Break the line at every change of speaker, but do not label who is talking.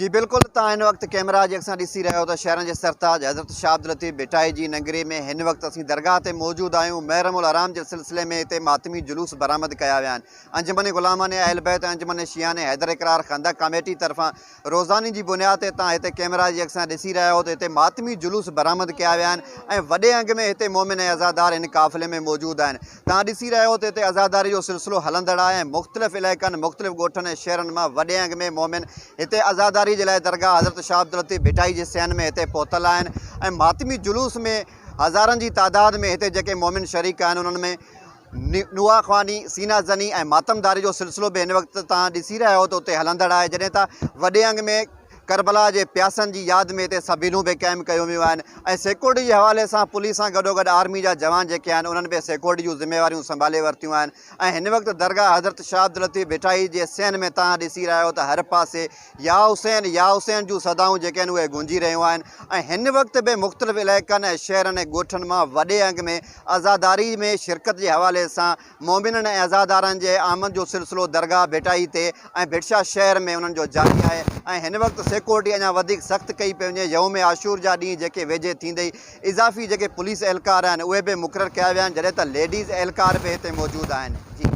جي بلڪل توهان هن وقت ڪيمرا جي اک سان ڏسي رهيا آهيو ته شهرن جي سرتاج حضرت شاهه عبداللطيف ڀٽائي جي ننگري ۾ هن وقت اسين درگاهه تي موجود آهيون محرم الحرام جي سلسلي ۾ هتي ماتمي جلوس برآمد ڪيا ويا آهن انجمن غلامان اهل بيت ۽ انجمن شيعان حيدر اقرار خندق ڪاميٽي طرفان روزاني جي بنياد تي توهان هتي ڪيمرا جي اک سان ڏسي رهيا آهيو ته هتي ماتمي جلوس برآمد ڪيا ويا آهن ۽ وڏي انگ ۾ هتي مومن ۽ عزادار هن قافلي ۾ موجود آهن توهان ڏسي رهيا آهيو ته هتي عزاداري جو سلسلو هلندڙ آهي ۽ مختلف علائقن، مختلف ڳوٺن ۽ شهرن مان وڏي انگ ۾ مؤمن هتي عزاداري جي لاء درگاهه حضرت شاهه عبداللطيف ڀٽائي جي صحن ۾ هتي پهتل آهن ۽ ماتمي جلوس ۾ هزارن جي تعداد ۾ هتي جيڪي مؤمن شريڪ آهن انهن ۾ نوحه خواني، سينه زني ۽ ماتمداري جو سلسلو به هن وقت توهان ڏسي رهيا آهيو ته اتي هلندڙ آهي جڏهن ته وڏي انگ ۾ ڪربلا جي پياسن جي ياد ۾ هتي سبيلون به قائم ڪيون ويون آهن ۽ سيڪورٽي جي حوالي سان پوليس سان گڏوگڏ آرمي جا جوان جيڪي آهن انهن به سيڪورٽي جون ذميواريون سنڀالي ورتيون آهن ۽ هن وقت درگاهه حضرت شاهه عبداللطيف ڀٽائي جي صحن ۾ توهان ڏسي رهيا آهيو ته هر پاسي يا حسين يا حسين جون صدائون جيڪي آهن اهي گونجي رهيون آهن ۽ هن وقت به مختلف علائقن ۽ شهرن ۽ ڳوٺن مان وڏي انگ ۾ عزاداري ۾ شرڪت جي حوالي سان مؤمنن ۽ عزادارن جي آمد جو سلسلو درگاهه ڀٽائي تي ۽ ڀٽشاهه شهر ۾ انهن جو جاري آهي ۽ هن وقت سيڪورٽي اڃا وڌيڪ سخت ڪئي پئي وڃي يوم عاشور جا ڏينهن جيڪي ويجهي ٿيندي ئي اضافي جيڪي پوليس اهلڪار آهن اهي به مقرر ڪيا ويا آهن جڏهن ته ليڊيز اهلڪار به هتي موجود آهن جي.